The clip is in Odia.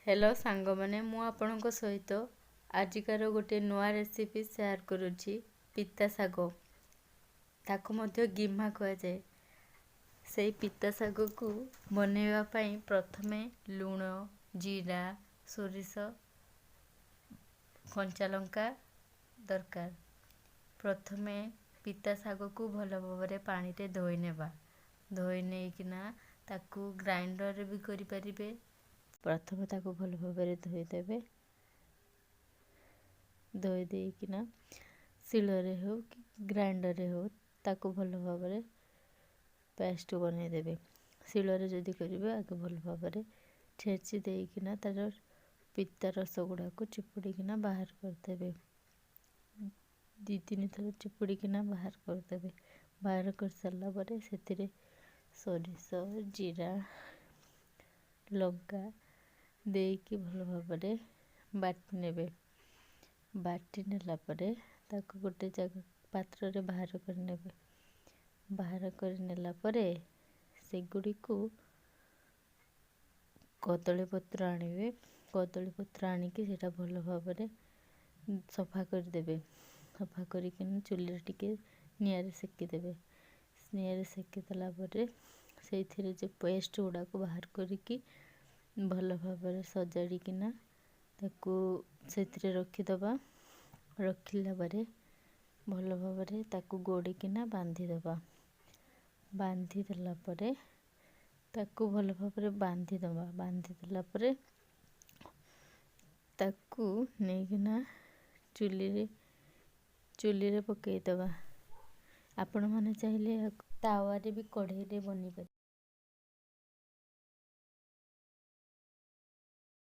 ହ୍ୟାଲୋ ସାଙ୍ଗମାନେ, ମୁଁ ଆପଣଙ୍କ ସହିତ ଆଜିକାର ଗୋଟେ ନୂଆ ରେସିପି ସେୟାର କରୁଛି। ପିତା ଶାଗ, ତାକୁ ମଧ୍ୟ ଗିମା କୁହାଯାଏ। ସେଇ ପିତା ଶାଗକୁ ବନେଇବା ପାଇଁ ପ୍ରଥମେ ଲୁଣ, ଜିରା, ସୋରିଷ, କଞ୍ଚା ଲଙ୍କା ଦରକାର। ପ୍ରଥମେ ପିତା ଶାଗକୁ ଭଲ ଭାବରେ ପାଣିରେ ଧୋଇ ନେବା। ଧୋଇ ନେଇକିନା ତାକୁ ଗ୍ରାଇଣ୍ଡରରେ ବି କରିପାରିବେ। ପ୍ରଥମେ ତାକୁ ଭଲ ଭାବରେ ଧୋଇଦେବେ। ଧୋଇ ଦେଇକିନା ଶିଳରେ ହେଉ କି ଗ୍ରାଇଣ୍ଡରରେ ହେଉ, ତାକୁ ଭଲ ଭାବରେ ପେଷ୍ଟ ବନେଇଦେବେ। ଶିଳରେ ଯଦି କରିବେ, ଆଗେ ଭଲ ଭାବରେ ଛେଚି ଦେଇକିନା ତା'ର ପିତା ରସ ଗୁଡ଼ାକୁ ଚିପୁଡ଼ିକିନା ବାହାର କରିଦେବେ। 2 3 ଥର ଚିପୁଡ଼ିକିନା ବାହାର କରିଦେବେ। ବାହାର କରିସାରିଲା ପରେ ସେଥିରେ ସୋରିଷ, ଜିରା, ଲଙ୍କା ଦେଇକି ଭଲ ଭାବରେ ବାଟି ନେବେ। ବାଟି ନେଲା ପରେ ତାକୁ ଗୋଟେ ଜାଗା ପାତ୍ରରେ ବାହାର କରିନେବେ। ବାହାର କରିନେଲା ପରେ ସେଗୁଡ଼ିକୁ କଦଳୀ ପତ୍ର ଆଣିବେ। କଦଳୀ ପତ୍ର ଆଣିକି ସେଇଟା ଭଲ ଭାବରେ ସଫା କରିଦେବେ। ସଫା କରିକିନା ଚୁଲିରେ ଟିକେ ନିଆଁରେ ସେକିଦେବେ। ନିଆଁରେ ସେକିଦେଲା ପରେ ସେଇଥିରେ ଯେଉଁ ପେଷ୍ଟ ଗୁଡ଼ାକୁ ବାହାର କରିକି ଭଲ ଭାବରେ ସଜାଡ଼ିକିନା ତାକୁ ସେଥିରେ ରଖିଦେବା। ରଖିଲା ପରେ ଭଲ ଭାବରେ ତାକୁ ଗୋଡ଼ିକିନା ବାନ୍ଧିଦେବା। ବାନ୍ଧିଦେଲା ପରେ ତାକୁ ଭଲ ଭାବରେ ବାନ୍ଧିଦେବା। ବାନ୍ଧିଦେଲା ପରେ ତାକୁ ନେଇକିନା ଚୁଲିରେ ପକାଇଦେବା। ଆପଣମାନେ ଚାହିଁଲେ ଏହାକୁ ତାୱାରେ ବି, କଢ଼େଇରେ ବନେଇପାରିବେ।